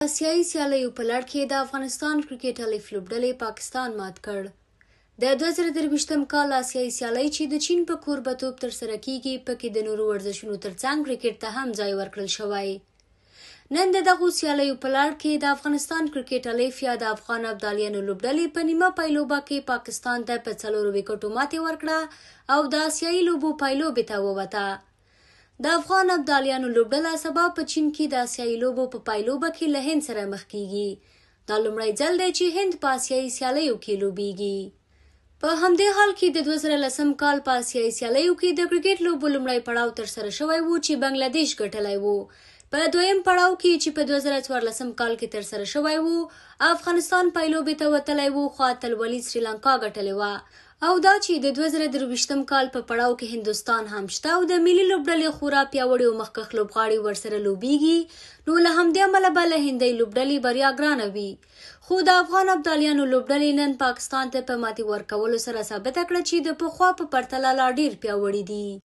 اسیايي سیالیو په لړ کې د افغانستان کرکټ الف لوبډلې پاکستان مات کړ. د 2023 کال اسیايي سیالۍ چې د چین په کوربتوب ترسره کیږي، پکې د نورو ورزشونو ترڅنګ کرکټ ته هم ځای ورکړل شوی. نن د دغو سیالیو په لړ کې د افغانستان کرکټ الف یا د افغان ابدالیانو لوبډلې په نیمه پایلوبه کې پاکستان ته په څلورو ویکټو ماتې ورکړه او د اسیايي لوبو پایلوبې ته ووته. د افغان ابدالیانو لوبډله سبا په چین کې د اسیايي لوبو په پایلوبه کې له هند سره مخ کیږي. دا لومړی ځل دی چې هند په اسیايي سیالیو کې لوبیږي. په همدې حال کې د 2010 کال په اسیايي سیالیو کې د کرکټ لوبو لومړی پړاو ترسره شوی و چې بنګله دیش ګټلی و. په دویم پړاو کې چې په 2014 کال کې ترسره شوی و، افغانستان پایلوبې ته وتلی و، خو اتلولي سریلانکا ګټلې وه. او دا چې د 2023 کال په پړاو کې هندوستان هم شته او د ملي لوبډلې خورا پیاوړي او مخکښ لوبغاړي ورسره لوبیږي، نو له همدې امله به له هندۍ لوبډلې بریا ګرانه وي. خو د افغان ابدالیانو لوبډلې نن پاکستان ته په ماتې ورکولو سره ثابته کړه چې د پخوا په پرتله لا ډېر پیاوړي دي.